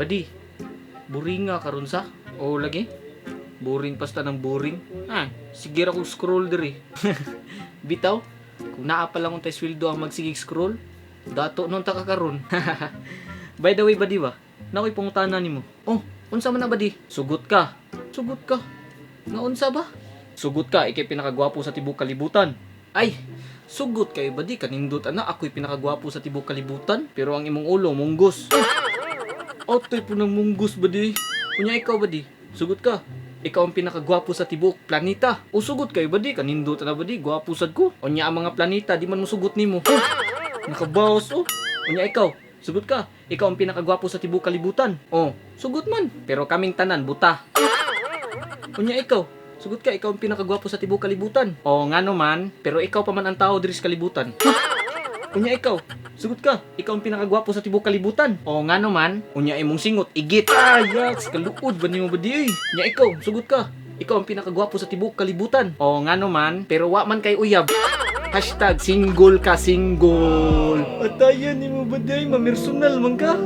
Badi, boring nga karon sa. O lagi? Boring pasta ng boring. Ah, sige ra kog scroll diri. Bitaw, kung naa pa lang untay sweldo ang magsigig scroll, dato nun ta ka karon. By the way, badi ba? Nakoy pangutana nimo. Oh, unsa man na, badi? Sugot ka. Sugot ka. Nga unsa ba? Sugot ka, ikay pinakagwapo sa tibok kalibutan. Ay, sugot kay badi, kanindot ana, ako'y pinakagwapo sa tibok kalibutan. Pero ang imong ulo, munggos. Otoy po ng munggos, badi. Unya ikaw, badi. Sugot ka. Ikaw ang pinakagwapo sa tibok planeta. O sugot kayo, badi, kanindot na badi, gwapo sad ko. Unya ang mga planeta, di man musugot nimo. Oh, nakabaos oh. Unya ikaw, sugot ka. Ikaw ang pinakagwapo sa tibok kalibutan. Oh, sugot man. Pero kaming tanan, buta. Unya ikaw, sugot ka, ikaw ang pinakagwapo sa tibok kalibutan. O ngano man, pero ikaw pa man ang tao diri sa kalibutan. Unya ikaw, sugot ka, ikaw ang pinakagwapo sa tibok kalibutan. O ngano man, unya imong singot, igit. Ayaks, kaluod ba nimo ba di oy? Unya ikaw, sugot ka, ikaw ang pinakagwapo sa tibok kalibutan. O ngano man, pero wa man kay uyab. #SingleKaSingle. Atayan nimo ba di, mamersonal man ka.